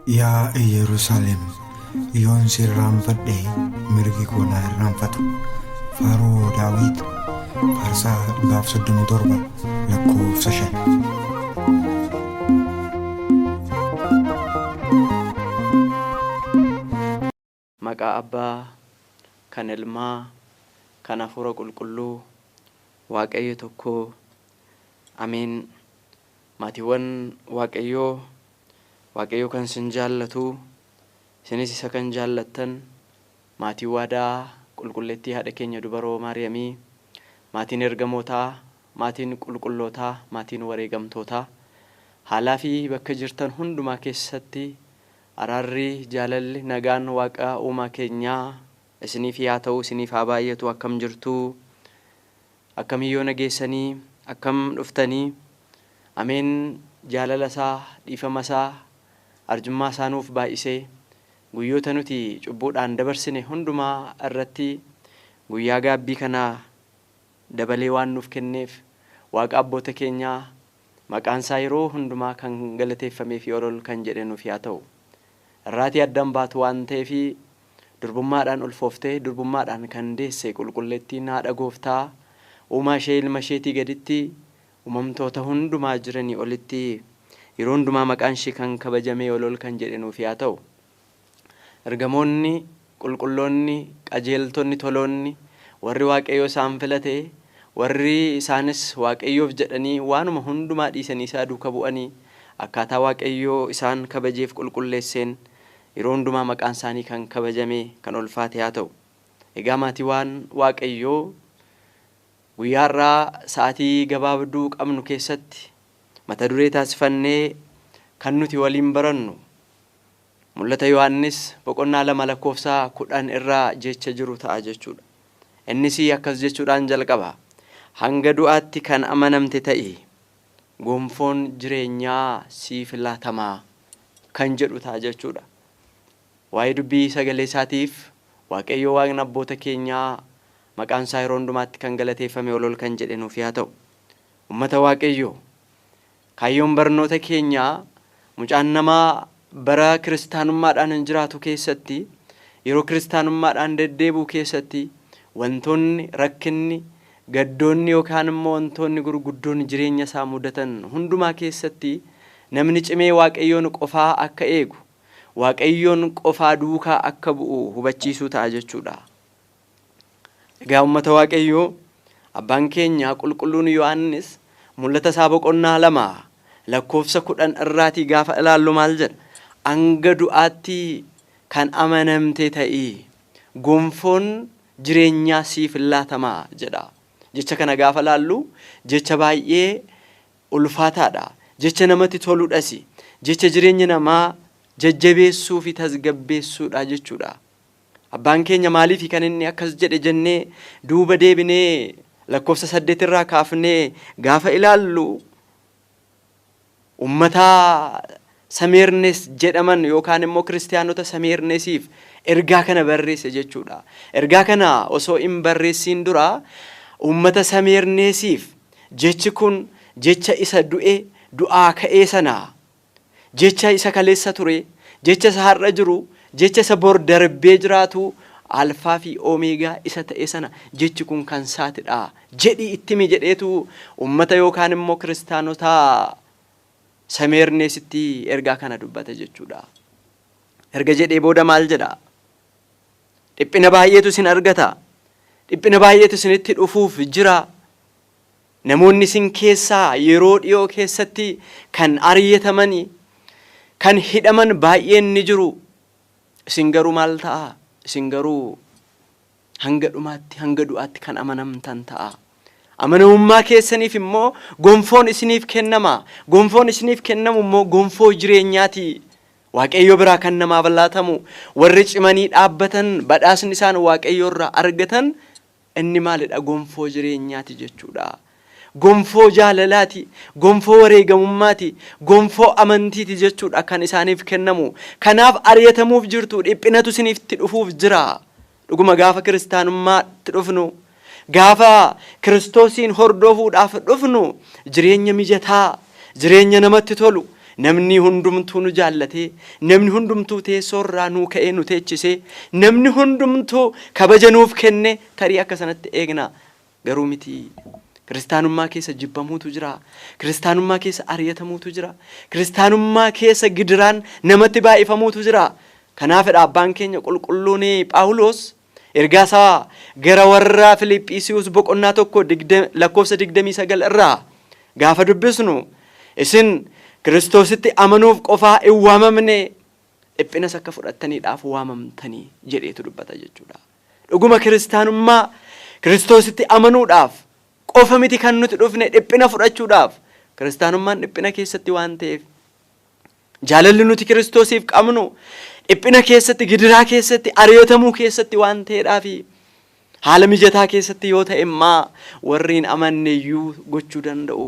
Yaa Iyyeruusaalem, yoon si irraanfadhe mirgi koo na irraanfatu. Faaruu Daawit Faarsaa 137 lakkoofsa 5. Maqaa Abbaa, kan Ilmaa, kan Hafuura Qulqulluu, Waaqayyo tokko. Ameen. Maatiiwwan Waaqayyoo, Waaqayyo kan isin jaallatu, isinis isa kan jaallattan, maatii waadaa qulqulleettii haadha keenya dubaroo Maariyamii, maatiin ergamootaa, maatiin qulqullootaa, maatiin wareegamtootaa, haalaa fi bakka jirtan hundumaa keessatti araarri, jaalalli, nagaan Waaqa uumaa keenyaa isiniif haa ta'u, isiniif haa baay'atu. Akkam jirtu? Akkam yoona geessanii? Akkam dhuftanii? Ameen. Jaalala isaa, dhiifama isaa, arjummaa isaa nuuf baay'isee guyyoota nuti cubbuudhaan dabarsine hundumaa irratti guyyaa gaabbii kana dabalee waan nuuf kenneef Waaqa abboota keenyaa maqaan isaa yeroo hundumaa kan galateeffamee fi ol ol kan jedhe nuuf haa ta'u. Irraatii addan baatu waan ta'eef durbummaadhaan ulfooftee durbummaadhaan kan deesse qulqulleettiin haadha gooftaa uumaa ishee ilma isheetii gaditti uumamtoota hundumaa jiranii olitti yeroo hundumaa maqaan ishee kan kabajamee ol ol kan jedhe nuuf haa ta'u. Ergamoonni, qulqulloonni, qajeeltonni, toloonni, warri Waaqayyo isaan filate, warri isaanis Waaqayyoof jedhanii waanuma hundumaa dhiisanii isaa duuka bu'anii akkaataa Waaqayyoo isaan kabajeef qulqulleesseen yeroo hundumaa maqaan isaanii kan kabajame kan ulfaate haa ta'u. Egaa maatii waan Waaqayyoo, guyyaa har'aa sa'aatii gabaabduu qabnu keessatti mata duree taasifannee kan nuti waliin barannu Mul'ata Yohaannis boqonnaa 2 lakkoofsa 10 irraa jecha jiru ta'a jechuudha. Innis akkas jechuudhaan jalqaba. Hanga du'aatti kan amanamte ta'i, gonfoon jireenyaa siif laatama kan jedhu ta'a jechuudha. Waa'ee dubbii sagalee isaatiif Waaqayyo Waaqni abboota keenyaa maqaan isaa yeroo hundumaatti kan galateeffame ol ol kan jedhe nuuf haa ta'u. Ummata Waaqayyoo, kaayyoon barnoota keenyaa mucaan namaa bara kiristaanummaadhaan hin jiraatu keessatti, yeroo kiristaanummaadhaan deddeebi'u keessatti wantoonni rakkinni, gaddoonni yookaan immoo wantoonni gurguddoon jireenya isaa mudatan hundumaa keessatti namni cimee Waaqayyoon qofaa akka eegu, Waaqayyoon qofaa duukaa akka bu'u hubachiisuu ta'a jechuudha. Egaa uummata Waaqayyoo, abbaan keenya qulqulluun Yohaannis mul'ata isaa boqonnaa 2 lakkoofsa 10 irraatii gaafa ilaallu maal jedha? Hanga du'aatti kan amanamte ta'i, gonfoon jireenyaa siif laatama jedha. Jecha kana gaafa ilaallu jecha baay'ee ulfaataadha. Jecha namatti toludhas. Jecha jireenya namaa jajjabeessuu fi tasgabbeessuudha jechuudha. Abbaan keenya maaliif kan inni akkas jedhe jennee duuba deebinee lakkoofsa 8 irraa kaafnee gaafa ilaallu, ummata Sameernes jedhaman yookaan immoo kiristiyaanota Sameernesiif ergaa kana barreesse jechuudha. Ergaa kana osoo hin barreessiin dura ummata Sameernesiif jechi kun jecha isa du'e du'aa ka'ee sana, jecha isa kaleessa ture, jecha isa har'a jiru, jecha isa bor darbee jiraatu, Alfaa fi Oomeegaa isa ta'e sana jechi kun kan isaatidha jedhii itti himi jedheetu ummata yookaan immoo kiristaanota Sameerneesitti ergaa kana dubbate jechuudha. Erga jedhee booda maal jedha? Dhiphina baay'eetu isin argata. Dhiphina baay'eetu isinitti dhufuuf jira. Namoonni isin keessaa yeroo dhiyoo keessatti kan ariyatamanii, kan hidhaman baay'een ni jiru. Isin garuu maal ta'a? Isin garuu hanga dhumaatti, hanga du'aatti kan amanamtan ta'a. Amanamummaa keessaniif immoo gonfoon isiniif kennama. Gonfoon isiniif kennamu immoo gonfoo jireenyaati. Waaqayyo biraa kan namaaf laatamu, warri cimanii dhaabbatan badhaasni isaan Waaqayyo irraa argatan inni maalidha? Gonfoo jireenyaati jechuudha. Gonfoo jaalalaati, gonfoo wareegamummaati, gonfoo amantiiti jechuudha kan isaaniif kennamu. Kanaaf ari'atamuuf jirtu, dhiphinatu isiniiftti dhufuuf jira. Dhuguma gaafa kiristaanummaatti dhufnu, gaafa Kiristoosiin hordofuudhaaf dhufnu, jireenya mijataa, jireenya namatti tolu, Namni hundumtuu nu jaallatee, namni hundumtuu teessoorraa nuu ka'ee nu teechisee, namni hundumtuu kabaja nuuf kenne tarii akka sanatti eegna. Garuu miti. Kiristaanummaa keessa jibbamuutu jira. Kiristaanummaa keessa ari'atamuutu jira. Kiristaanummaa keessa gidiraan namatti baay'ifamuutu jira. Kanaafidha abbaan keenya qulqulluun Phaawulos ergaa isaa gara warra Filiiphiisiyuus boqonnaa 1 lakkoofsa 29 irraa gaafa dubbisnu, isin Kiristoositti amanuuf qofaa hin waamamne, dhiphinas akka fudhattaniidhaaf waamamtanii jedheetu dubbata jechuudha. Dhuguma kiristaanummaa Kiristoositti amanuudhaaf qofa miti kan nuti dhufne, dhiphina fudhachuudhaaf. Kiristaanummaan dhiphina keessatti waan ta'eef, jaalalli nuti Kiristoosiif qabnu dhiphina keessatti, gidiraa keessatti, ari'atamuu keessatti waan ta'eedhaafi haala mijataa keessatti yoo ta'e immaa warri hin amanne iyyuu gochuu danda'u.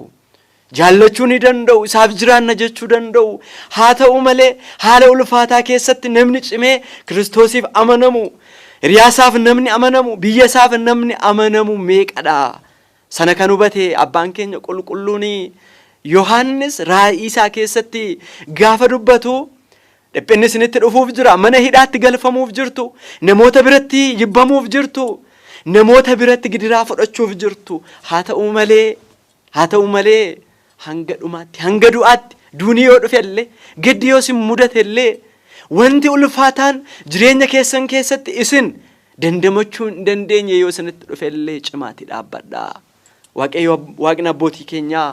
Jaallachuu ni danda'u, isaaf jiraanna jechuu danda'u. Haa ta'u malee haala ulfaataa keessatti namni cimee Kiristoosiif amanamu, hiriyaasaaf namni amanamu, biyya isaaf namni amanamu meeqadha? Sana kan hubate abbaan keenya qulqulluun Yohaannis raa'ii isaa keessatti gaafa dubbatu, dhiphinni isinitti dhufuuf jira, mana hidhaatti galfamuuf jirtu, namoota biratti jibbamuuf jirtu, namoota biratti gidiraa fudhachuuf jirtu. Haa ta'u malee hanga dhumaatti, hanga du'aatti, duuni yoo dhufe illee, gaddi yoo isin mudate illee, wanti ulfaataan jireenya keessan keessatti isin dandamachuu hin dandeenye yoo isinitti dhufe illee, cimaatti dhaabbadhaa. Waaqayyo Waaqni abbootii keenyaa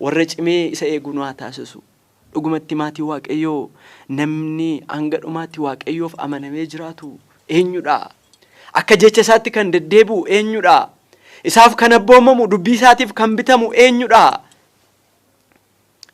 warra cimee isa eegu nu haa taasisu. Dhugumatti maatii Waaqayyoo, namni hanga dhumaatti Waaqayyoof amanamee jiraatu eenyudha? Akka jecha isaatti kan deddeebi'u eenyudha? Isaaf kan abboomamu, dubbii isaatiif kan bitamu eenyudha?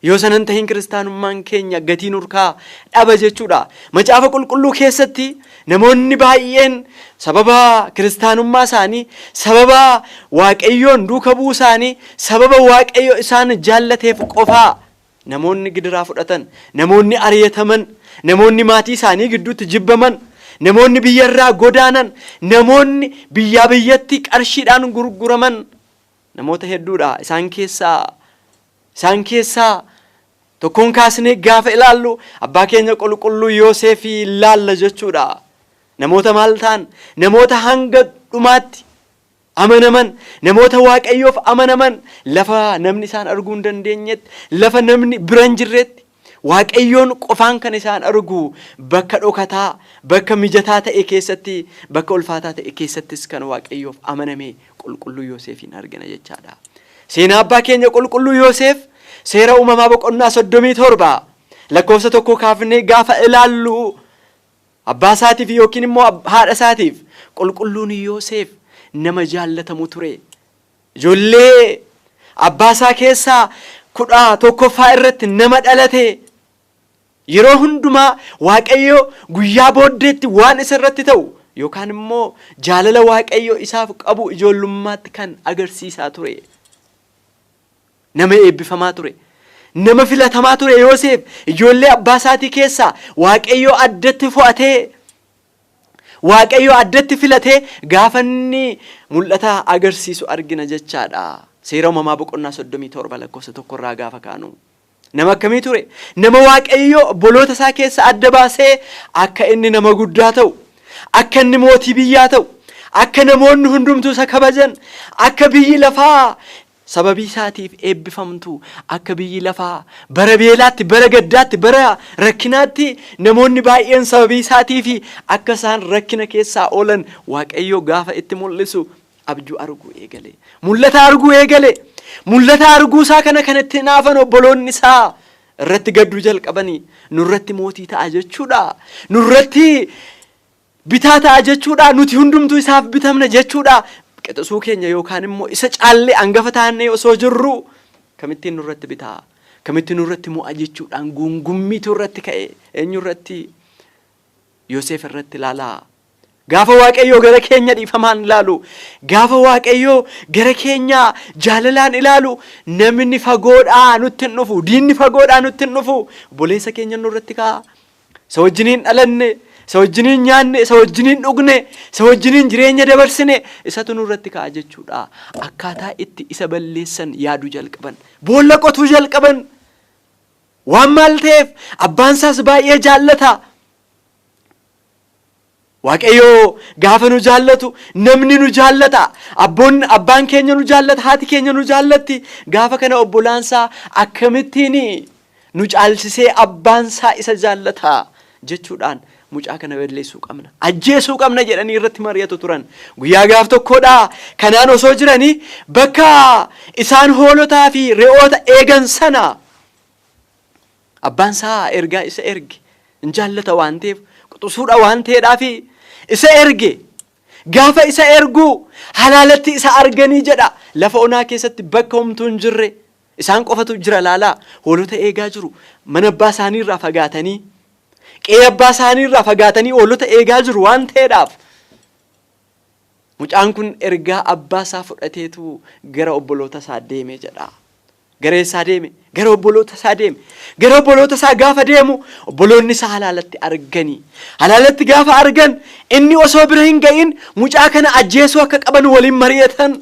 Yoo sanan tahin kiristaanummaan keenya gatii nurkaa dhaba jechuudha. Macaafa qulqulluu keessatti namoonni baay'een sababa kiristaanummaa isaanii, sababa Waaqayyoon duuka bu'uu isaanii, sababa Waaqayyo isaan jaallateef qofaa namoonni gidiraa fudhatan, namoonni ari'ataman, namoonni maatii isaanii gidduutti jibbaman, namoonni biyyarraa godaanan, namoonni biyyaa biyyatti qarshiidhaan gurguraman namoota hedduudha. Isaan keessaa tokkoon kaasnee gaafa ilaallu abbaa keenya qulqulluu Yoosefii ilaalla jechuudha. Namoota maal ta'an? Namoota hanga dhumaatti amanaman, namoota Waaqayyoof amanaman, lafa namni isaan arguu hin dandeenyetti, lafa namni bira hin jirretti, Waaqayyoon qofaan kan isaan argu, bakka dhokataa, bakka mijataa ta'e keessatti, bakka ulfaataa ta'e keessattis kan Waaqayyoof amaname qulqulluu Yoosefiin argina jechaadha. Seenaa abbaa keenya qulqulluu Yoosef Seera Uumamaa boqonnaa 37 lakkoofsa 1 kaafnee gaafa ilaallu, abbaa isaatiif yookiin immoo haadha isaatiif qulqulluun Yoosef nama jaallatamu ture. Ijoollee abbaa isaa keessaa 11ffaa irratti nama dhalate. Yeroo hundumaa Waaqayyo guyyaa booddeetti waan isa irratti ta'u yookaan immoo jaalala Waaqayyo isaaf qabu ijoollummaatti kan agarsiisaa ture. Nama eebbifamaa ture. Nama filatamaa ture Yoosef. Ijoollee abbaa isaatii keessaa Waaqayyo addatti fo'atee, Waaqayyo addatti filatee gaafa inni mul'ata agarsiisu argina jechaadha. Seera Uumamaa boqonnaa 37 lakkoofsa 1rraa gaafa kaanu. Nama akkamii ture? Nama Waaqayyo obboloota isaa keessa adda baasee akka inni nama guddaa ta'u, akka inni mootii biyyaa ta'u, akka namoonni hundumtuu isa kabajan, akka biyyi lafaa sababii isaatiif eebbifamtu, akka biyyi lafaa bara beelaatti, bara gaddaatti, bara rakkinaatti namoonni baay'een sababii isaatiif akka isaan rakkina keessaa oolan Waaqayyo gaafa itti mul'isu abjuu arguu eegale. Mul'ata arguu eegale. Mul'ata arguu isaa kana kan itti hinaafan obboloonni isaa irratti gadduu jalqabanii, nurratti mootii ta'a jechuudha. Nurratti bitaa ta'a jechuudha. Nuti hundumtuu isaaf bitamna jechuudha. Qixisuu keenya yookaan immoo isa caallee hangafa taanee osoo jirru kamittiin nurratti bitaa? Kamittiin nurratti mo'a jechuudhaan guungummiitu irratti ka'e. Eenyu irratti? Yoosef irratti ilaalaa. Gaafa Waaqayyoo gara keenya dhiifamaan ilaalu, gaafa Waaqayyoo gara keenya jaalalaan ilaalu, namni fagoodhaa nutti hin dhufu, diinni fagoodhaa nutti hin dhufu, obboleessa keenya nurratti ka'a. Isa wajjiniin dhalanne, isa wajjiniin nyaanne, isa wajjiniin dhugne, isa wajjiniin jireenya dabarsine, isatu nurratti ka'a jechuudha. Akkaataa itti isa balleessan yaaduu jalqaban. Boolla qotuu jalqaban. Waan maal ta'eef abbaan isaas baay'ee jaallata. Waaqayyoo gaafa nu jaallatu namni nu jaallata. Abboon abbaan keenya nu jaallata, haati keenya nu jaallatti. Gaafa kana obbolaansaa akkamittiin nu caalchisee abbaansaa isa jaallata jechuudhaan mucaa kana balleessuu qabna, ajjeesuu qabna jedhanii irratti mari'atu turan. Guyyaa gaaf tokkodha kanaan osoo jiranii bakka isaan hoolotaa fi re'oota eegan sana abbaan isaa ergaa isa erge. Hin jaallata waan ta'eef, quxisuudha waan ta'eedhaaf isa erge. Gaafa isa ergu halaalatti isa arganii jedha. Lafa onaa keessatti bakka homtuu hin jirre isaan qofatu jira. Laalaa, hoolota eegaa jiru. Mana abbaa isaanii irraa fagaatanii, qe'ee abbaa isaanii irraa fagaatanii hoolota eegaa jiru waan ta'eedhaaf mucaan kun ergaa abbaa isaa fudhateetu gara obboloota isaa deeme jedha. Gara eessaa deeme? Gara obboloota isaa deeme. Gara obboloota isaa gaafa deemu obboloonni isaa halaalatti arganii. Halaalatti gaafa argan inni osoo bira hin ga'in mucaa kana ajjeesuu akka qaban waliin mari'atan.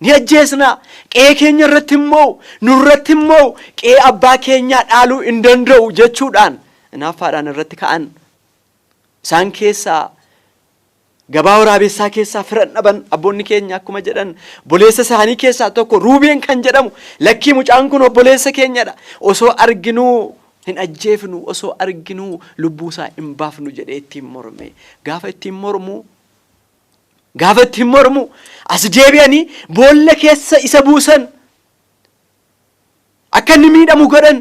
Ni ajjeesna. Qe'ee keenya irratti immoo, nurratti immoo qe'ee abbaa keenyaa dhaaluu hin danda'u jechuudhaan hinaaffaadhaan irratti ka'an. Isaan keessaa gabaa waraabessaa keessaa fira dhaban. Abboonni keenya akkuma jedhan, obboleessa isaanii keessaa tokko Ruubeen kan jedhamu, "Lakkii, mucaan kun obboleessa keenyadha, osoo arginuu hin ajjeefnu, osoo arginuu lubbuusaa hin baafnu" jedhee ittiin morme. Gaafa ittiin mormu as deebi'anii boolla keessa isa buusan, akka inni miidhamu godhan.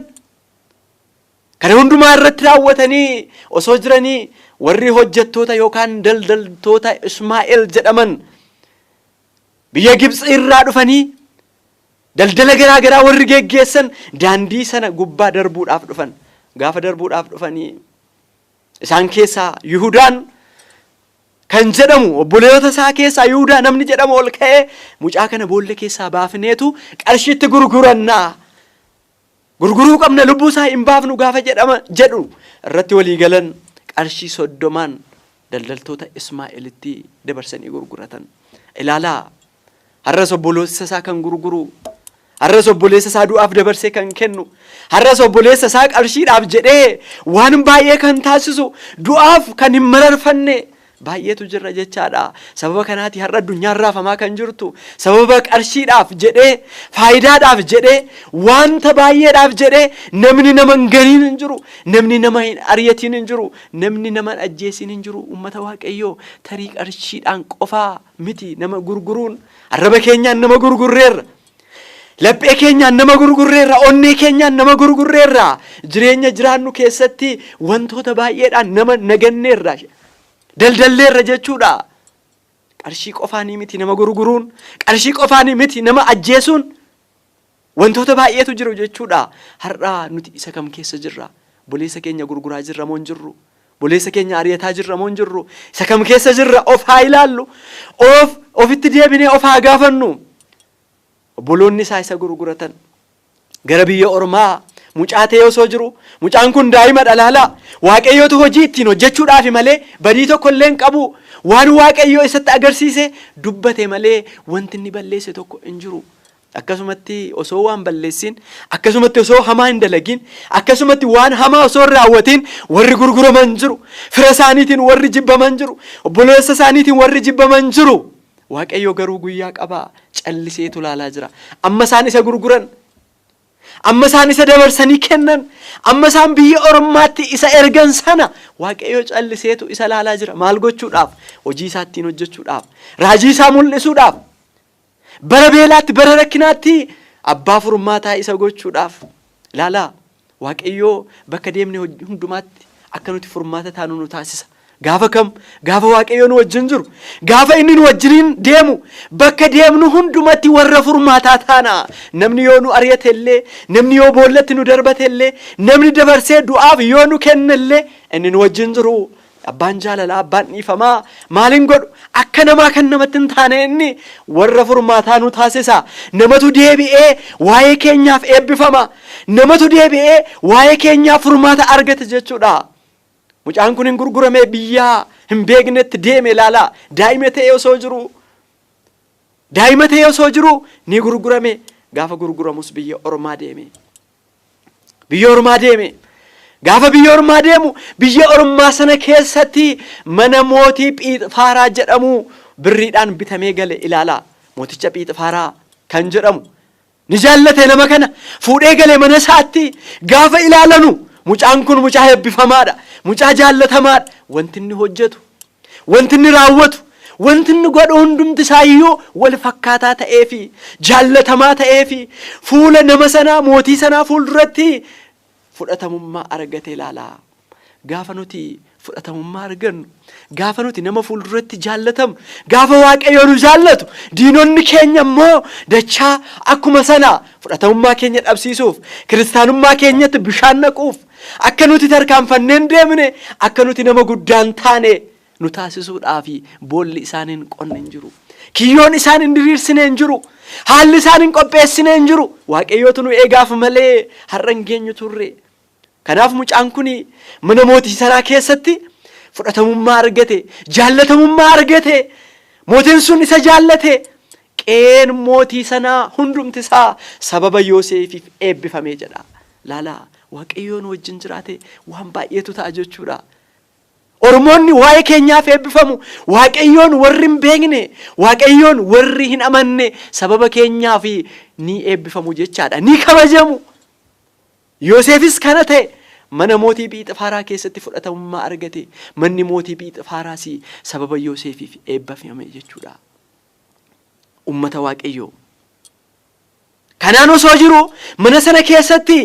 Kana hundumaa irratti raawwatanii osoo jiranii warri hojjettoota yookaan daldaltoota Ismaa'eel jedhaman biyya Gibxi irraa dhufanii daldala garaa garaa warri geggeessan daandii sana gubbaa darbuudhaaf dhufan. Gaafa darbuudhaaf dhufanii isaan keessaa Yihudaan kan jedhamu, obboleeyota isaa keessaa Yihudaa namni jedhamu ol ka'ee, "Mucaa kana boolla keessaa baafneetu qarshiitti gurgurannaa. Gurguruu qabna, lubbuu isaa hin baafnu" gaafa jedhama jedhu irratti walii galan. Qarshii 30n daldaltoota Ismaa'eelitti dabarsanii gurguratan. Ilaalaa, har'as obboleessa isaa kan gurguru, har'as obboleessa isaa du'aaf dabarsee kan kennu, har'as obboleessa isaa qarshiidhaaf jedhee waan baay'ee kan taasisu, du'aaf kan hin mararfanne baay'eetu jirra jechaadha. Sababa kanaati har'a addunyaan raafamaa kan jirtu. Sababa qarshiidhaaf jedhee, faayidaadhaaf jedhee, wanta baay'eedhaaf jedhee namni nama hin ganiin hin jiru, namni nama hin ari'atiin hin jiru, namni nama hin ajjeesiin hin jiru. Uummata Waaqayyoo, tarii qarshiidhaan qofaa miti nama gurguruun. Arraba keenyaan nama gurgurreerra. Laphee keenyaan nama gurgurreerra, onnee keenyaan nama gurgurreerra. Jireenya jiraannu keessatti wantoota baay'eedhaan nama naganneerra. Daldalleerra jechuudha. Qarshii qofaanii miti nama gurguruun, qarshii qofaanii miti nama ajjeesuun. Wantoota baay'eetu jiru jechuudha. Har'a nuti isa kam keessa jirra? Obboleessa keenya gurguraa jirra moo hin jirru? Obboleessa keenya ari'ataa jirra moo hin jirru? Isa kam keessa jirra? Of haa ilaallu. Of ofitti deebinee of haa gaafannu. Obboloonni isaa isa gurguratan. Gara biyya ormaa mucaa ta'ee osoo jiru, mucaan kun daa'ima dhalaalaa. Waaqayyootu hojii ittiin hojjechuudhaaf malee badii tokko illee hin qabu. Waan Waaqayyoo isatti agarsiise dubbate malee wanti inni balleesse tokko hin jiru. Akkasumatti osoo waan balleessin, akkasumatti osoo hamaa hin dalagin, akkasumatti waan hamaa osoo hin raawwatin warri gurguraman jiru. Fira isaaniitiin warri jibbaman jiru. Obboleessa isaaniitiin warri jibbaman jiru. Waaqayyo garuu guyyaa qabaa calliseetu ilaalaa jira. Amma isaan isa gurguran, amma isaan isa dabarsanii kennan, amma isaan biyya ormaatti isa ergan sana Waaqayyo calliseetu isa ilaalaa jira. Maal gochuudhaaf? Hojii isaa ittiin hojjechuudhaaf, raajii isaa mul'isuudhaaf, bara beelaatti, bara rakkinaatti abbaa furmaataa isa gochuudhaaf. Ilaalaa, Waaqayyoo bakka deemne hundumaatti akka nuti furmaata taanu nu taasisa. Gaafa kam? Gaafa Waaqayyo nu wajjin jiru. Gaafa inni nu wajjiniin deemu bakka deemnu hundumatti warra furmaataa taana. Namni yoo nu ari'ate illee, namni yoo boollatti nu darbate illee, namni dabarsee du'aaf yoo nu kenne illee, inni nu wajjin jiru. Abbaan jaalalaa, abbaan dhiifamaa maaliin godhu? Akka namaa kan namatti hin taane inni warra furmaataa nu taasisa. Namatu deebi'ee waa'ee keenyaaf eebbifama. Namatu deebi'ee waa'ee keenyaaf furmaata argata jechuudha. Mucaan kun hin gurgurame, biyya hin beeknetti deeme. Ilaalaa, daa'ima ta'ee osoo jiru. Daa'ima ta'ee osoo jiru ni gurgurame. Gaafa gurguramus biyya ormaa deeme. Biyya ormaa deeme. Gaafa biyya ormaa deemu biyya ormaa sana keessatti mana mootii Phiixfaaraa jedhamu birriidhaan bitamee gale ilaalaa. Mooticha Phiixfaaraa kan jedhamu ni jaallate nama kana fuudhee gale mana isaatti. Gaafa ilaalanu mucaan kun mucaa eebbifamaadha, mucaa jaallatamaadha. Wanti inni hojjetu, wanti inni raawwatu, wanti inni godhu hundumti isaayyuu wal fakkaataa ta'eefi jaallatamaa ta'eefi fuula nama sanaa mootii sanaa fuulduratti fudhatamummaa argate ilaalaa. Gaafa nuti fudhatamummaa argannu, gaafa nuti nama fuulduratti jaallatamnu, gaafa Waaqayyo nu jaallatu, diinonni keenya immoo dachaa akkuma sana fudhatamummaa keenya dhabsiisuuf, kiristaanummaa keenyatti bishaan naquuf, akka nuti tarkaanfannee hin deemne, akka nuti nama guddaa hin taane nu taasisuudhaaf boolli isaan hin qonne hin jiru. Kiyyoon isaan hin diriirsine hin jiru. Haalli isaan hin qopheessine hin jiru. Waaqayyootu nu eegaaf malee har'a hin geenyu turre. Kanaaf mucaan kun mana mootii sanaa keessatti fudhatamummaa argate, jaallatamummaa argate. Mootiin sun isa jaallate. Qe'een mootii sanaa hundumti isaa sababa Yooseefiif eebbifame jedha. Laalaa, Waaqayyoon wajjin jiraate waan baay'eetu ta'a jechuudha. Ormoonni waa'ee keenyaaf eebbifamu. Waaqayyoon warri hin beekne, Waaqayyoon warri hin amanne sababa keenyaaf ni eebbifamu jechaadha. Ni kabajamu. Yoseefis kana ta'e. Mana mootii Phiixifaaraa keessatti fudhatamummaa argate. Manni mootii Phiixifaaraas sababa Yoseefiif eebbifame jechuudha. Ummata Waaqayyoo. Kanaan osoo jiru mana sana keessatti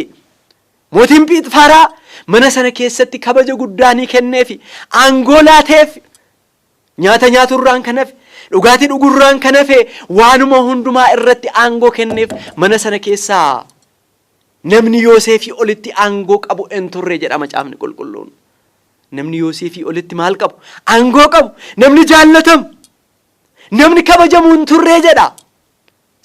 mootiin Phiixifaaraa mana sana keessatti kabaja guddaa ni kenneefi, aangoo laateef, nyaata nyaaturraan kan hafe, dhugaatii dhugurraan kan hafe waanuma hundumaa irratti aangoo kenneef. Mana sana keessaa namni Yooseefii olitti aangoo qabu hin turre jedha Macaafni Qulqulluun. Namni Yooseefii olitti maal qabu? Aangoo qabu. Namni jaallatamu, namni kabajamu hin turre jedha.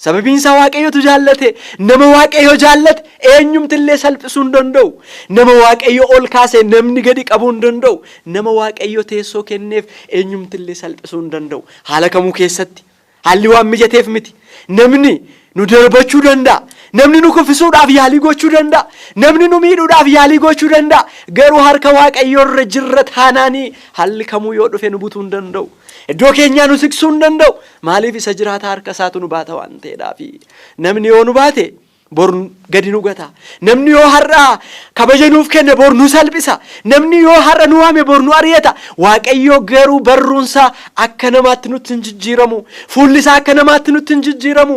Sababiin isaa Waaqayyotu jaallate. Nama Waaqayyo jaallate eenyumtillee salphisuu hin danda'u. Nama Waaqayyo ol kaase namni gadi qabuu hin danda'u. Nama Waaqayyo teessoo kenneef eenyumtillee salphisuu hin danda'u. Haala kamuu keessatti haalli waan mijateef miti. Namni nu darbachuu danda'a. Namni nu kuffisuudhaaf yaalii gochuu danda'a. Namni nu miidhuudhaaf yaalii gochuu danda'a. Garuu harka Waaqayyoo irra jirra taanaanii haalli kamuu yoo dhufe nu butuu hin danda'u. Iddoo keenyaa nu siqsuu hin danda'u. Maaliif? Isa jiraataa harka isaatu nu baata waan ta'eedhaafi. Namni yoo nu baate bor gadi nu gata. Namni yoo har'a kabaja nuuf kenne bor nu salphisa. Namni yoo har'a nu waame bor nu ari'ata. Waaqayyo garuu barruunsaa akka namaatti nutti hin jijjiiramu. Fuulli isaa akka namaatti nutti hin jijjiiramu.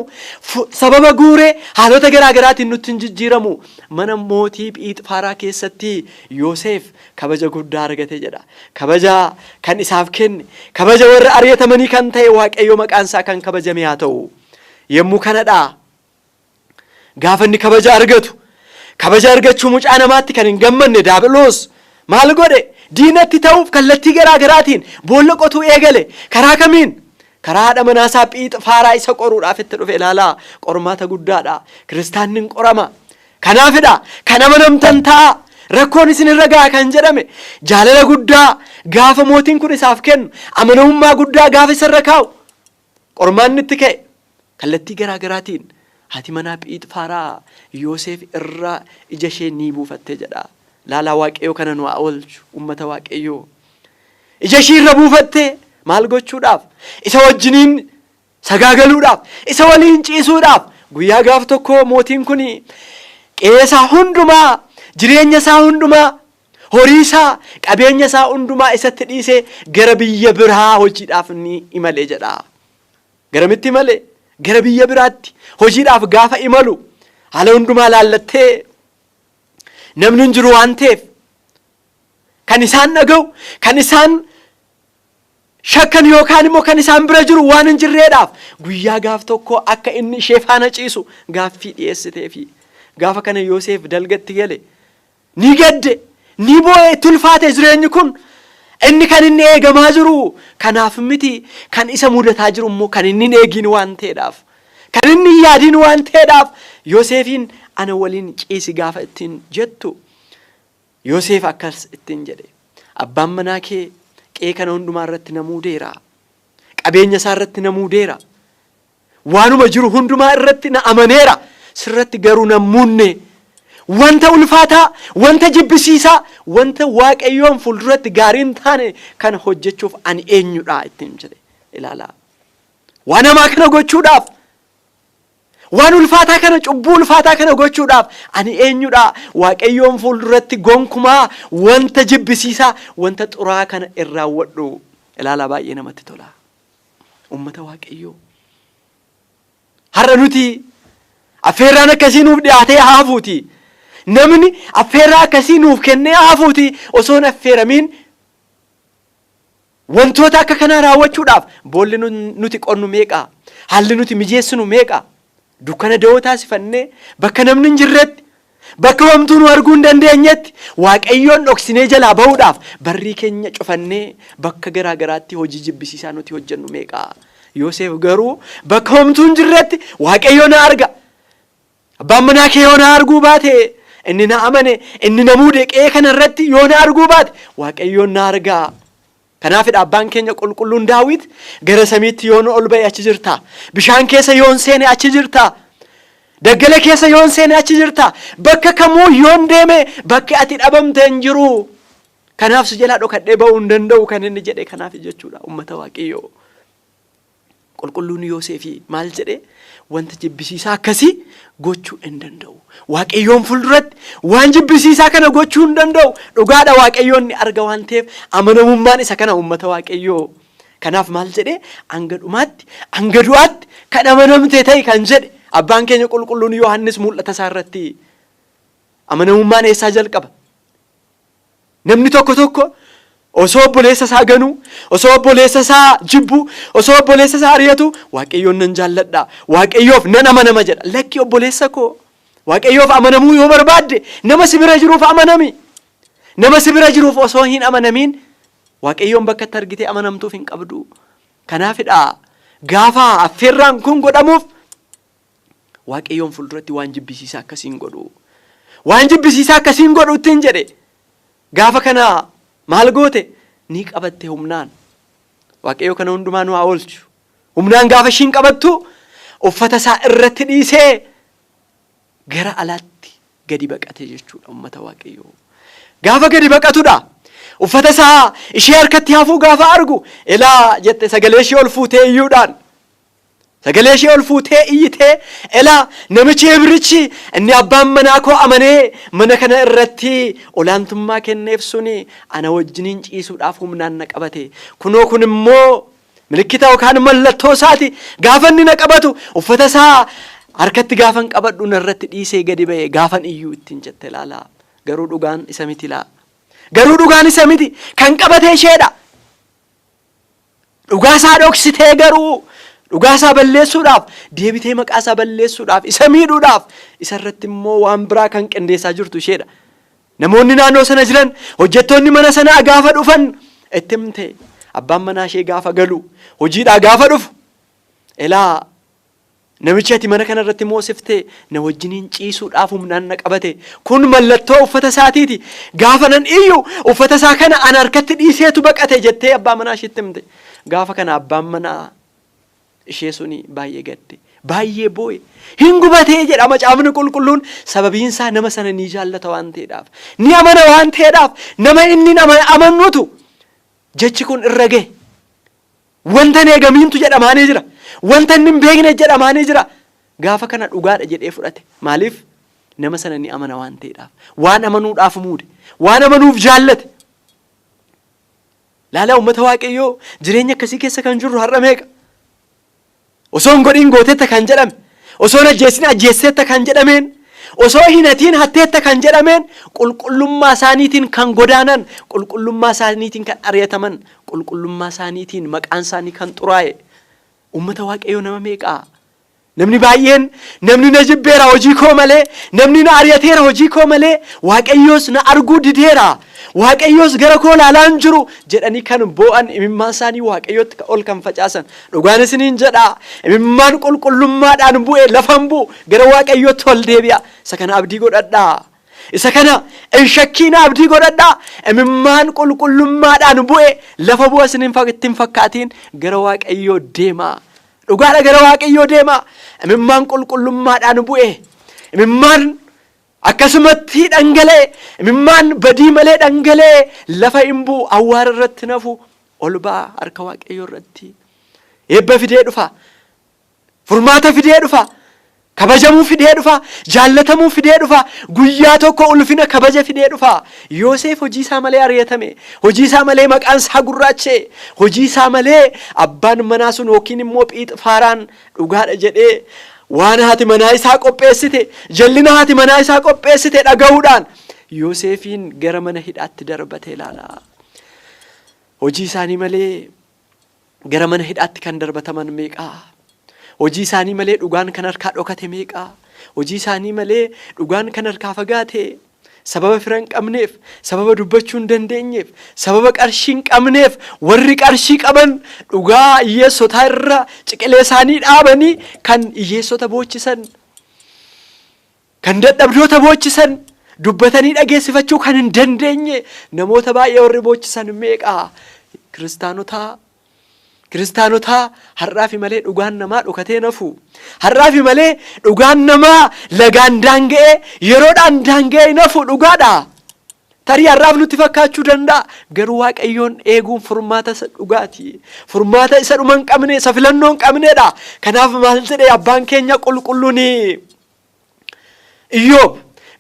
Sababa guuree haalota garaa garaatiin nutti hin jijjiiramu. Mana mootii Phiixfaaraa keessatti Yoseef kabaja guddaa argate jedha. Kabaja kan isaaf kenne, kabaja warra ari'atamanii kan ta'e Waaqayyo maqaan isaa kan kabajame haa ta'u. Yommuu kanadha gaafa inni kabaja argatu, kabaja argachuu mucaa namaatti kan hin gammanne Daabiloos maal godhe? Diinatti ta'uuf kallattii garaa garaatiin boolla qotuu eegale. Karaa kamiin? Karaa haadha manaasaa Phiixfaaraa isa qoruudhaaf itti dhufe ilaalaa. Qormaata guddaadha. Kiristaanni hin qorama. Kanaafidha kan amanamtan ta'a, rakkoon isin irra ga'a kan jedhame. Jaalala guddaa gaafa mootiin kun isaaf kennu, amanamummaa guddaa gaafa isarra kaa'u, qormaanni itti ka'e. Kallattii garaa garaatiin haati manaa Phiixfaaraa Yooseef irra ija ishee ni buufatte jedha. Laalaa, Waaqayyoo kana nu haa oolchu, ummata Waaqayyoo. Ija ishii irra buufatte maal gochuudhaaf? Isa wajjiniin sagaagaluudhaaf, isa waliin ciisuudhaaf. Guyyaa gaaf tokko mootiin kun qe'ee isaa hundumaa, jireenya isaa hundumaa, horii isaa, qabeenya isaa hundumaa isatti dhiisee gara biyya biraa hojiidhaaf ni imale jedha. Garamitti imale? Gara biyya biraatti hojiidhaaf gaafa imalu haala hundumaa laallattee namni hin jiru waan ta'eef, kan isaan dhaga'u, kan isaan shakkan yookaan immoo kan isaan bira jiru waan hin jirreedhaaf guyyaa gaaf tokko akka inni ishee faana ciisu gaaffii dhiyeessiteefi. Gaafa kana Yoseef dalgatti gale. Ni gadde, ni boo'e, itti ulfaate jireenyi kun. Inni kan inni eegamaa jiru kanaaf miti, kan isa mudataa jiru immoo kan inni hin eegiin waan ta'eedhaaf. Kan inni hin yaadiin waan ta'eedhaaf Yoseefiin ana waliin ciisi gaafa ittiin jettu Yoseef akkas ittiin jedhe. Abbaan manaa kee qe'ee kana hundumaa irratti na muudeera. Qabeenya isaa irratti na muudeera. Waanuma jiru hundumaa irratti na amaneera. Sirratti garuu na muunne. Wanta ulfaataa, wanta jibbisiisaa, wanta Waaqayyoon fuulduratti gaarii hin taane kana hojjechuuf ani eenyudha ittiin jedhe. Ilaalaa. Waan hamaa kana gochuudhaaf, waan ulfaataa kana, cubbuu ulfaataa kana gochuudhaaf ani eenyudha? Waaqayyoon fuulduratti gonkumaa wanta jibbisiisaa, wanta xuraa kana hin raawwadhu. Ilaalaa, baay'ee namatti tola. Uummata Waaqayyoo. Har'a nuti affeerraan akkasii nuuf dhiyaatee haa hafuuti. Namni affeerraa akkasii nuuf kennee haa hafuuti, osoo hin affeeramiin wantoota akka kanaa raawwachuudhaaf boolli nuti qonnu meeqa? Haalli nuti mijeessinu meeqa? Dukkana da'oo taasifannee, bakka namni hin jirretti, bakka homtuu nu arguu hin dandeenyetti, Waaqayyoon dhoksinee jalaa bahuudhaaf barrii keenya cufannee bakka garaa garaatti hojii jibbisiisaa nuti hojjennu meeqa? Yoosef garuu bakka homtuu hin jirretti Waaqayyo na arga. Abbaan manaa kee yoo na arguu baate, inni na amane, inni na muude qe'ee kana irratti yoo na arguu baate, Waaqayyoon na argaa. Kanaafidha abbaan keenya qulqulluun Daawit, gara samiitti yoon ol ba'e achi jirta. Bishaan keessa yoon seene achi jirta. Daggala keessa yoon seene achi jirta. Bakka kamuu yoon deeme bakki ati dhabamte hin jiru. Kanaaf si jalaa dhokadhee ba'uu hin danda'u kan inni jedhe kanaaf jechuudha, uummata Waaqayyoo. Qulqulluun Yooseefii maal jedhe? Wanta jibbisiisaa akkasii gochuu hin danda'u. Waaqayyoon fuulduratti waan jibbisiisaa kana gochuu hin danda'u. Dhugaadha, Waaqayyoon ni arga waan ta'eef amanamummaan isa kana, uummata Waaqayyoo. Kanaaf maal jedhe? Hanga dhumaatti, hanga du'aatti kan amanamte ta'e kan jedhe abbaan keenya qulqulluun Yohaannis mul'ata isaa irratti. Amanamummaan eessaa jalqaba? Namni tokko tokko osoo obboleessa isaa ganuu, osoo obboleessa isaa jibbu, osoo obboleessa isaa ari'atu, Waaqayyoon nan jaalladha, Waaqayyoof nan amanama jedha. Lakki obboleessa koo, Waaqayyoof amanamuu yoo barbaadde nama si bira jiruuf amanami. Nama si bira jiruuf osoo hin amanamiin Waaqayyoon bakka itti argitee amanamtuuf hin qabdu. Kanaafidha gaafa affeerraan kun godhamuuf, Waaqayyoon fuulduratti waan jibbisiisaa akkasii hin godhu. Waan jibbisiisaa akkasii hin godhu ittiin jedhe. Gaafa kana maal goote? Ni qabatte humnaan. Waaqayyo kana hundumaa nu haa oolchu. Humnaan gaafa ishiin qabattu uffata isaa irratti dhiisee gara alaatti gadi baqate jechuudha, uummata Waaqayyoo. Gaafa gadi baqatudha. Uffata isaa ishee harkatti hafuu gaafa argu, elaa jette sagalee ishee ol fuutee iyyuudhaan. Sagalee ishee ol fuutee iyyitee, elaa namichi Ibrichi inni abbaan manaa koo amanee mana kana irratti olaantummaa kenneef suni ana wajjiniin ciisuudhaaf humnaan na qabate. Kunoo kun immoo milikkita yookaan mallattoo isaati. Gaafa inni na qabatu uffata isaa harkatti gaafan qabadhu narratti dhiisee gadi ba'e gaafan iyyuu ittiin jette, ilaalaa. Garuu dhugaan isa miti laa. Garuu dhugaan isa miti. Kan qabate isheedha. Dhugaa isaa dhoksitee garuu dhugaa isaa balleessuudhaaf deebitee, maqaa isaa balleessuudhaaf, isa miidhuudhaaf, isa irratti immoo waan biraa kan qindeessaa jirtu isheedha. Namoonni naannoo sana jiran, hojjettoonni mana sanaa gaafa dhufan itti himte. Abbaan manaa ishee gaafa galu, hojiidhaa gaafa dhufu, elaa namichi ati mana kana irratti moosifte na wajjiniin ciisuudhaaf humnaan na qabate. Kun mallattoo uffata isaatiiti. Gaafa nan iyyu uffata isaa kana ana harkatti dhiiseetu baqate jettee abbaa manaa isheetti himte. Gaafa kana abbaan manaa ishee suni baay'ee gadde. Baay'ee boo'e. Hin gubatee jedha macaafni qulqulluun, sababiin isaa nama sana ni jaallata waan ta'eedhaaf. Ni amana waan ta'eedhaaf, nama inni amanutu jechi kun irra gahe. Wanta hin eegamiintu jedhamaanii jira. Wanta inni hin beekne jedhamaanii jira. Gaafa kana dhugaadha jedhee fudhate. Maaliif? Nama sana ni amana waan ta'eedhaaf. Waan amanuudhaaf muude. Waan amanuuf jaallate. Laalaa uummata Waaqayyoo, jireenya akkasii keessa kan jirru har'a meeqa? Osoo hin godhiin gooteetta kan jedhame, osoo hin ajjeesin ajjeesseetta kan jedhameen, osoo hin hatiin hatteetta kan jedhameen, qulqullummaa isaaniitiin kan godaanan, qulqullummaa isaaniitiin kan ari'ataman, qulqullummaa isaaniitiin maqaan isaanii kan xuraa'e uummata Waaqayyoo nama meeqaa? Namni baay'een, namni na jibbeera hojii koo malee, namni na ari'ateera hojii koo malee, Waaqayyoos na arguu dideera, Waaqayyoos gara koo ilaalaa hin jiru jedhanii kan boo'an, imimmaan isaanii Waaqayyootti ol kan facaasan. Dhugaan isiniin jedha, imimmaan qulqullummaadhaan bu'e lafa hin bu'u, gara Waaqayyootti ol deebi'a. Isa kana abdii godhadhaa. Isa kana hin shakkiina, abdii godhadhaa. Imimmaan qulqullummaadhaan bu'e lafa bu'a isin hin fakkaatiin, gara Waaqayyoo deemaa. Dhugaadha, gara Waaqayyoo deemaa. Imimmaan qulqullummaadhaan bu'e. Imimmaan Akkasumatti dhangala'e, imimmaan badii malee dhangala'e lafa hin bu'u, awwaara irratti nafu, ol ba'a harka Waaqayyoo irratti. Eebba fidee dhufa. Furmaata fidee dhufa. Kabajamuu fidee dhufa. Jaallatamuu fidee dhufa. Guyyaa tokko ulfina kabaja fidee dhufa. Yoosef hojii isaa malee ari'atame. Hojii isaa malee maqaan isaa gurraacha'e. Hojii isaa malee abbaan manaa sun yookiin immoo Phiixfaaraan dhugaadha jedhee waan haati manaa isaa qopheessite, jallina haati manaa isaa qopheessite dhaga'uudhaan Yoosefiin gara mana hidhaatti darbate ilaala. Hojii isaanii malee gara mana hidhaatti kan darbataman meeqaa? Hojii isaanii malee dhugaan kan harkaa dhokate meeqaa? Hojii isaanii malee dhugaan kan harkaa fagaate sababa fira hin qabneef, sababa dubbachuu hin dandeenyeef, sababa qarshii hin qabneef, warri qarshii qaban dhugaa hiyyeessotaa irra ciqilee isaanii dhaabanii kan hiyyeessota boochisan, kan dadhabdoota boochisan, dubbatanii dhageessifachuu kan hin dandeenye namoota baay'ee warri boochisan meeqa? Kiristaanotaa Kiristaanotaa har'aafi malee dhugaan namaa dhokatee nafu. Har'aafi malee dhugaan namaa lagaan daanga'ee, yeroodhaan daanga'ee nafu dhugaadha. Tarii har'aaf nutti fakkaachuu danda'a. Garuu Waaqayyoon eeguun furmaata isa dhugaati. Furmaata isa dhuma hin qabne, isa filannoo hin qabnedha. Kanaaf maal jedhee abbaan keenya qulqulluun Iyyoob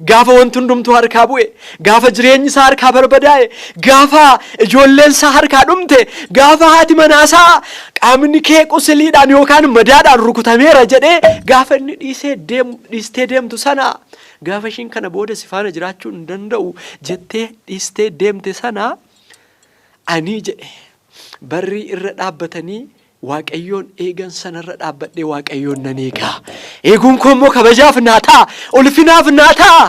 gaafa wanti hundumtuu harkaa bu'e, gaafa jireenyi isaa harkaa barbadaa'e, gaafa ijoolleen isaa harkaa dhumte, gaafa haati manaa isaa qaamni kee qusiliidhaan yookaan madaadhaan rukutameera jedhee gaafa inni dhiisee deemu, dhiistee deemtu sana, gaafa ishiin kana booda si faana jiraachuu hin danda'u jettee dhiistee deemte sana, ani jedhe barrii irra dhaabbatanii Waaqayyoon eegan sanarra dhaabbadhee Waaqayyoon nan eega. Eeguun koo immoo kabajaaf naa ta'a, ulfinaaf naa ta'a,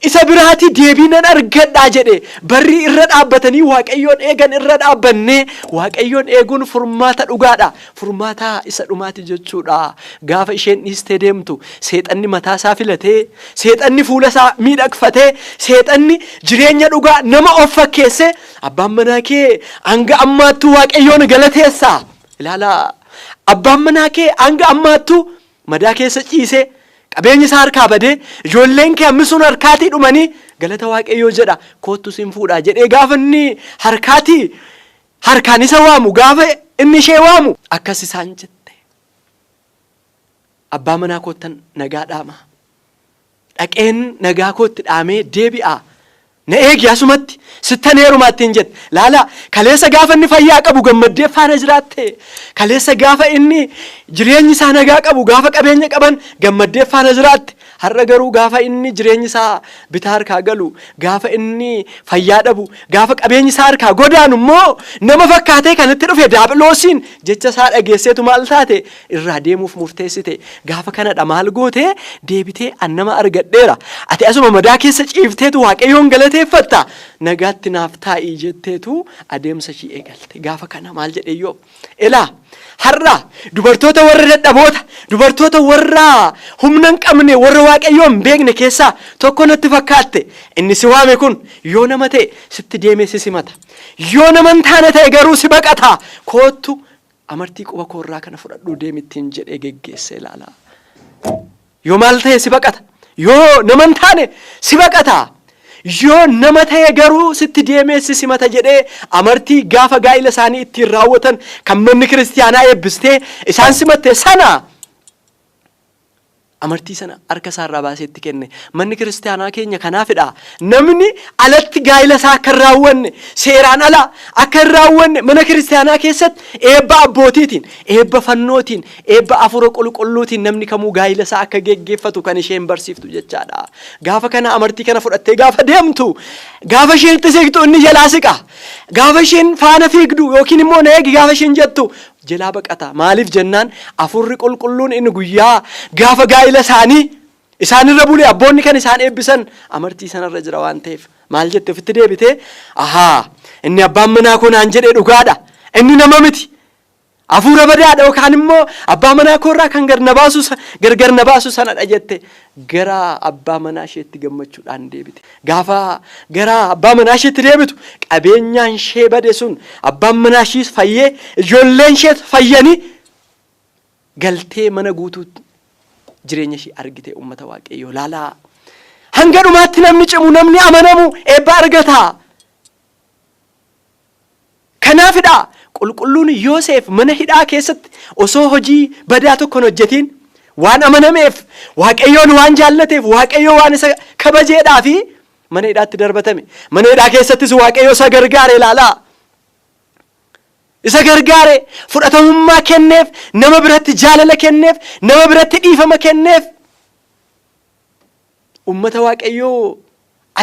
isa biraatii deebii nan argadha jedhe. Barrii irra dhaabbatanii Waaqayyoon eegan irra dhaabbannee Waaqayyoon eeguun furmaata dhugaadha. Furmaata isa dhumaati jechuudha. Gaafa isheen dhiistee deemtu seexanni mataa isaa filatee, seexanni fuula isaa miidhagfatee, seexanni jireenya dhugaa nama of fakkeessee Abbaan manaa kee hanga ammaattuu Waaqayyoon galateessa. Ilaalaa, abbaan manaa kee hanga ammaattuu madaa keessa ciisee, qabeenyi isaa harkaa badee, ijoolleen kee hammi sun harkaatii dhumanii galata Waaqayyoo jedha, koottu sin fuudhaa jedhee gaafa inni harkaatii harkaan isa waamu, gaafa inni ishee waamu akkas isaan jette. Abbaa manaa koottan nagaa dhaama. Dhaqeen nagaa kootti dhaamee deebi'a. Na eegi asumatti, sittan heeruma ittiin jette. Laala, kaleessa gaafa inni fayyaa qabu gammaddee faana jiraatte. Kaleessa gaafa inni jireenyi isaa nagaa qabu, gaafa qabeenya qaban gammaddee faana jiraatte. Har'a garuu gaafa inni jireenyi isaa bitaa harkaa galu, gaafa inni fayyaa dhabu, gaafa qabeenyi isaa harkaa godaanu immoo nama fakkaatee kan itti dhufe daabiloosiin jecha isaa dhageesseetu maal taate? Irraa deemuuf murteessite. Gaafa kanadha maal goote? Deebitee an nama argadheera. Ati asuma madaa keessa ciifteetu Waaqayyoon galateeffatta. Nagaatti naaf taa'i jetteetu adeemsa ishii eegalte. Gaafa kana maal jedhe Iyyoob? Elaa, har'a dubartoota warra dadhaboota, dubartoota warra humna hin qabne, warra Waaqayyoon hin beekne keessaa tokko natti fakkaatte. Inni si waame kun yoo nama ta'e sitti deemee si simata. Yoo nama hin taane ta'e garuu si baqata. Koottu amartii quba koo irraa kana fudhadhuu deemi ittiin jedhee geggeesse ilaala. Yoo maal ta'e si baqata. Yoo nama hin taane si baqata. Yoo nama ta'e garuu sitti deemee si simata jedhee amartii gaafa gaa'ila isaanii ittiin raawwatan kan manni kiristiyaanaa eebbistee isaan simatte sana amartii sana harka isaa irraa baasee itti kenne. Manni kiristaanaa keenya kanaafidha. Namni alatti gaa'ila isaa akka hin raawwanne, seeraan ala akka hin raawwanne mana kiristaanaa keessatti eebba abbootiitiin, eebba fannootiin, eebba hafuura qulqulluutiin namni kamuu gaa'ila isaa akka geggeeffatu kan isheen barsiiftu jechaadha. Gaafa kana amartii kana fudhattee gaafa deemtu, gaafa isheen itti siqtu inni jalaa siqa. Gaafa isheen faana fiigdu yookiin immoo na eegi gaafa isheen jettu jalaa baqata. Maaliif jennaan Hafuurri Qulqulluun inni guyyaa gaafa gaa'ila isaanii isaanirra bule abboonni kan isaan eebbisan amartii sanarra jira waan ta'eef maal jette ofitti deebitee ahaa inni abbaan manaa koo naan jedhe dhugaadha, inni nama miti, hafuura badaadha yookaan immoo abbaa manaa koo irraa kan gargar na baasu sanadha jette gara abbaa manaa isheetti gammachuudhaan deebite. Gaafa gara abbaa manaa isheetti deebitu qabeenyaan ishee bade sun abbaan manaa ishiis fayyee ijoolleen ishees fayyanii galtee mana guutuu jireenya ishee argite. Uummata Waaqayyoo laalaa. Hanga dhumaatti namni cimu, namni amanamu eebba argata. Kanaafidha qulqulluun Yoosef mana hidhaa keessatti osoo hojii badaa tokko hin hojjetiin waan amanameef, Waaqayyoon waan jaallateef, Waaqayyo waan isa kabajeedhaa fi mana hidhaatti darbatame. Mana hidhaa keessattis Waaqayyo isa gargaare ilaalaa. Isa gargaare, fudhatamummaa kenneef, nama biratti jaalala kenneef, nama biratti dhiifama kenneef. Uummata Waaqayyoo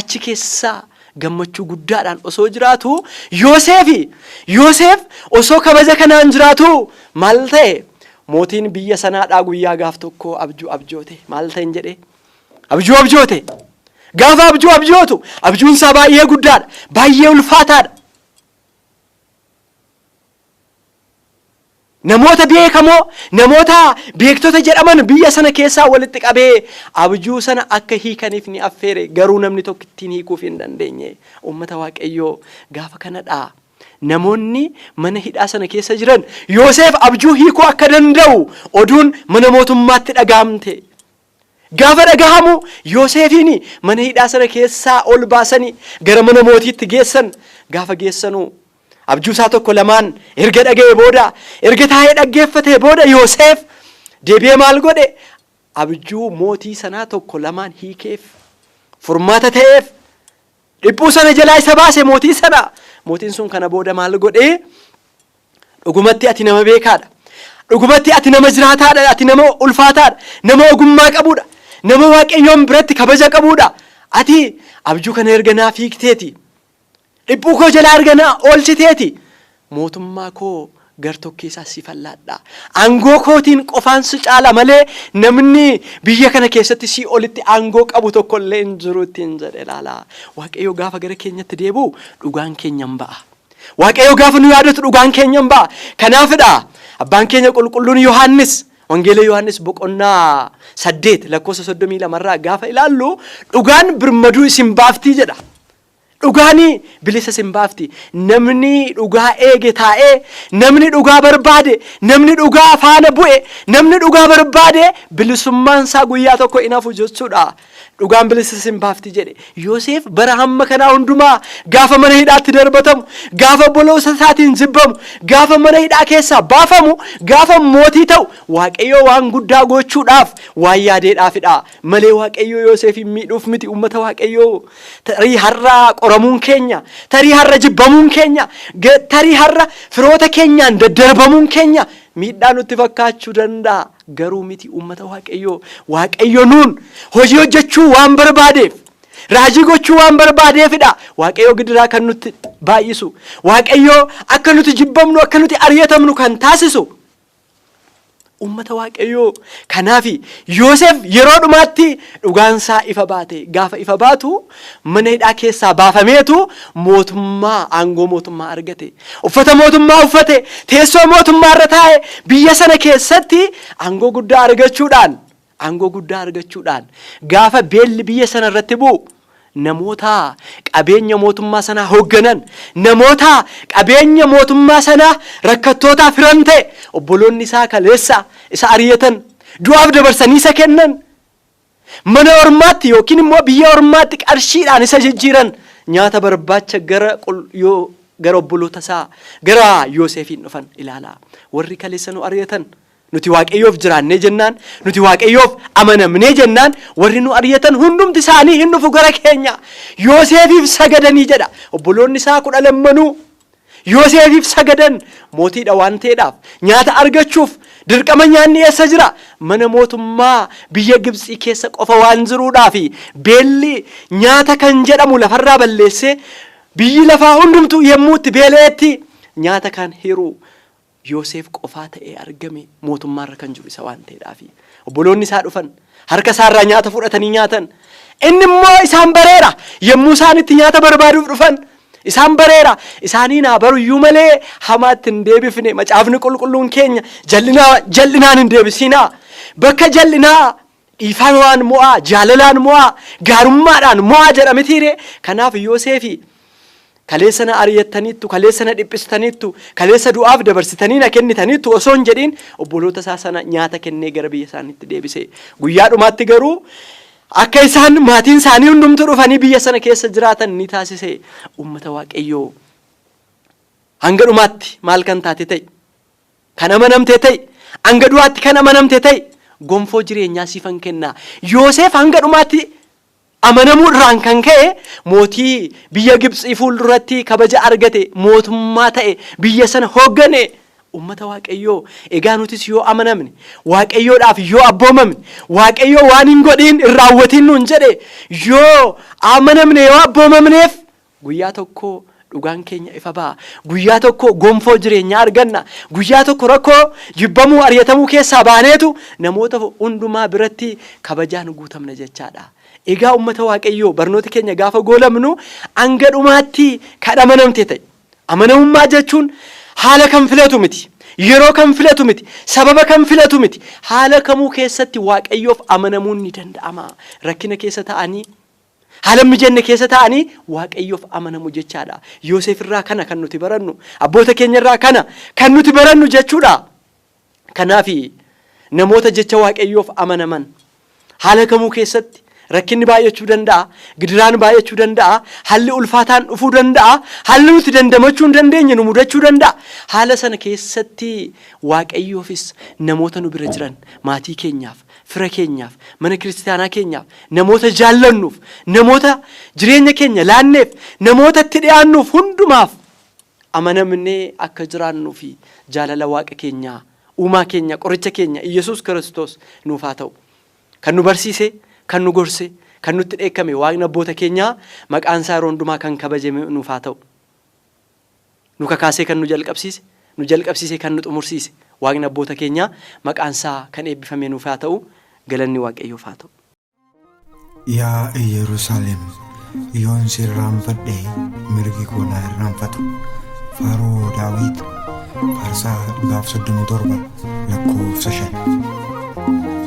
achi keessaa gammachuu guddaadhaan osoo jiraatu, Yooseef osoo kabaja kanaan jiraatu maal ta'e? Mootiin biyya sanaadhaa guyyaa gaaf tokko abjuu abjoote. Maal ta'e hin jedhee? Abjuu abjoote. Gaafa abjuu abjootu abjuun isaa baay'ee guddaadha, baay'ee ulfaataadha. Namoota beekamoo, namoota beektota jedhaman biyya sana keessaa walitti qabee abjuu sana akka hiikaniif ni affeere. Garuu namni tokko ittiin hiikuuf hin dandeenye. Uummata Waaqayyoo, gaafa kanadha namoonni mana hidhaa sana keessa jiran Yoosef abjuu hiikuu akka danda'u oduun mana mootummaatti dhaga'amte. Gaafa dhagahamu Yoosefiin mana hidhaa sana keessaa ol baasanii gara mana mootiitti geessan. Gaafa geessanuu abjuu isaa tokko lamaan erga dhaga'ee booda, erga taa'ee dhaggeeffatee booda, Yoosef deebi'ee maal godhe? Abjuu mootii sanaa tokko lamaan hiikeef, furmaata ta'eef, dhiphuu sana jalaa isa baase mootii sana. Mootiin sun kana booda maal godhe? "Dhugumatti ati nama beekaadha. Dhugumatti ati nama jiraataadha. Ati nama ulfaataadha. Nama ogummaa qabudha. Nama Waaqayyoon biratti kabaja qabudha. Ati abjuu kana erga naaf hiikteeti, dhiphuu koo jalaa erga na oolchiteeti, mootummaa koo gar tokkee isaa siifan laadha. Aangoo kootiin qofaan si caala malee namni biyya kana keessatti si olitti aangoo qabu tokko illee hin jiru" ittiin jedhe ilaala. Waaqayyo gaafa gara keenyatti deebi'u dhugaan keenya hin ba'a. Waaqayyo gaafa nu yaadatu dhugaan keenya hin ba'a. Kanaafidha abbaan keenya qulqulluun Yohaannis Wangeela Yohaannis boqonnaa 8 lakkoofsa 32 irraa gaafa ilaallu, "Dhugaan birmaduu isin baaftii" jedha. Dhugaanii bilisa isin baafti. Namni dhugaa eege taa'ee, namni dhugaa barbaade, namni dhugaa faana bu'e, namni dhugaa barbaade bilisummaan isaa guyyaa tokko hin hafu jechuudha. "Dhugaan bilisa isin baafti" jedhe. Yoosef bara hamma kanaa hundumaa gaafa mana hidhaatti darbatamu, gaafa obboloota isaatiin jibbamu, gaafa mana hidhaa keessaa baafamu, gaafa mootii ta'u, Waaqayyo waan guddaa gochuudhaaf waan yaadeedhaafidha. Malee Waaqayyo Yoosefin miidhuuf miti, uummata Waaqayyoo. Tarii har'a qoramuun keenya, tarii har'a jibbamuun keenya, tarii har'a firoota keenyaan daddarbamuun keenya miidhaa nutti fakkaachuu danda'a. Garuu miti, uummata Waaqayyoo. Waaqayyo nuun hojii hojjechuu waan barbaadeef, raajii gochuu waan barbaadeefidha. Waaqayyo gidiraa kan nutti baay'isu, Waaqayyo akka nuti jibbamnu, akka nuti ari'atamnu kan taasisu, uummata Waaqayyoo. Kanaaf Yoosef yeroo dhumaatti dhugaansaa ifa baate. Gaafa ifa baatu mana hidhaa keessaa baafameetu mootummaa, aangoo mootummaa argate. Uffata mootummaa uffate, teessoo mootummaa irra taa'e, biyya sana keessatti aangoo guddaa argachuudhaan gaafa beelli biyya sana irratti bu'u namoota qabeenya mootummaa sanaa hoogganan, namoota qabeenya mootummaa sanaa rakkattootaaf hiran ta'e. Obboloonni isaa kaleessa isa ari'atan, du'aaf dabarsanii isa kennan, mana ormaatti yookiin immoo biyya ormaatti qarshiidhaan isa jijjiiran, nyaata barbaacha gara obboloota isaa, gara Yoosefiin dhufan ilaalaa. Warri kaleessa nu ari'atan, nuti Waaqayyoof jiraannee jennaan, nuti Waaqayyoof amanamnee jennaan, warri nu ari'atan hundumti isaanii hin dhufu gara keenya. Yoosefiif sagadanii jedha. Obboloonni isaa 12nuu Yoosefiif sagadan. Mootiidha waan ta'eedhaaf nyaata argachuuf dirqama. Nyaanni eessa jira? Mana mootummaa biyya Gibxii keessa qofa waan jiruudhaaf, beelli nyaata kan jedhamu lafarraa balleessee biyyi lafaa hundumtuu yommuu itti beela'etti nyaata kan hiru Yoosef qofaa ta'ee argame. Mootummaarra kan jiru isa waan ta'eedhaafi. Obboloonni isaa dhufan, harka isaarraa nyaata fudhatanii nyaatan. Inni immoo isaan bareera. Yommuu isaan itti nyaata barbaaduuf dhufan isaan bareera. Isaanii naa baruyyuu malee hamaatti hin deebifne. Macaafni qulqulluun keenya, "Jal'inaa jal'inaan hin deebisinaa. Bakka jal'inaa dhiifamaan mo'aa, jaalalaan mo'aa, gaarummaadhaan mo'aa" jedha mitiire? Kanaaf Yooseefi, "Kaleessa na ari'attaniittu, kaleessa na dhiphistaniittu, kaleessa du'aaf dabarsitanii na kennitaniittu" osoo hin jedhiin obboloota isaa sana nyaata kennee gara biyya isaaniitti deebise. Guyyaa dhumaatti garuu Akka isaan maatiin isaanii hundumtuu dhufanii biyya sana keessa jiraatan ni taasise. Uummata Waaqayyoo, hanga dhumaatti maal kan taate ta'i? Kan amanamte ta'i. Hanga du'aatti kan amanamte ta'i. Gonfoo jireenyaa siifan kenna. Yoosef hanga dhumaatti amanamuu irraan kan ka'e mootii biyya Gibxii fuulduratti kabaja argate, mootummaa ta'e, biyya sana hooggane. Uummata Waaqayyoo, egaa nutis yoo amanamne, Waaqayyoodhaaf yoo abboomamne, Waaqayyoo waan hin godhiin hin raawwatiin nuun jedhe yoo amanamne, yoo abboomamneef, guyyaa tokko dhugaan keenya ifa ba'a. Guyyaa tokko gonfoo jireenyaa arganna. Guyyaa tokko rakkoo, jibbamuu, ari'atamuu keessaa baaneetu namoota hundumaa biratti kabajaan guutamna jechaadha. Egaa uummata Waaqayyoo, barnoota keenya gaafa goolabnu, hanga dhumaatti kan amanamte ta'e. Amanamummaa jechuun haala kan filatu miti. Yeroo kan filatu miti. Sababa kan filatu miti. Haala kamuu keessatti Waaqayyoof amanamuun ni danda'ama. Rakkina keessa ta'anii, haala mijanne keessa ta'anii Waaqayyoof amanamu jechaadha. Yoosef irraa kana kan nuti barannu. Abboota keenya irraa kana kan nuti barannu jechuudha. Kanaaf namoota jecha Waaqayyoof amanaman haala kamuu keessatti, rakkinni baay'achuu danda'a, gidiraan baay'achuu danda'a, haalli ulfaataan dhufuu danda'a, haalli nuti dandamachuu hin dandeenye nu mudachuu danda'a. Haala sana keessatti Waaqayyoofis namoota nu bira jiran, maatii keenyaaf, fira keenyaaf, mana kiristaanaa keenyaaf, namoota jaallannuuf, namoota jireenya keenya laanneef, namoota itti dhi'aannuuf hundumaaf amanamnee akka jiraannuu fi jaalala Waaqa keenyaa, uumaa keenya, qoricha keenya Iyyasuus Kiristoos nuuf haa ta'u. Kan nu barsiise, kan nu gorse, kan nutti dheekkame Waaqni abboota keenyaa maqaan isaa yeroo hundumaa kan kabajame nuuf haa ta'u. Nu kakaasee kan nu jalqabsiise, nu jalqabsiisee kan nu xumursiise Waaqni abboota keenyaa maqaan isaa kan eebbifame nuuf haa ta'u. Galanni Waaqayyoof haa ta'u. Yaa Iyyerusaalem, yoon si irraanfadhe mirgi koo na irraanfatu. Faaruu Daawit, Faarsaa 137 lakkoofsa 5.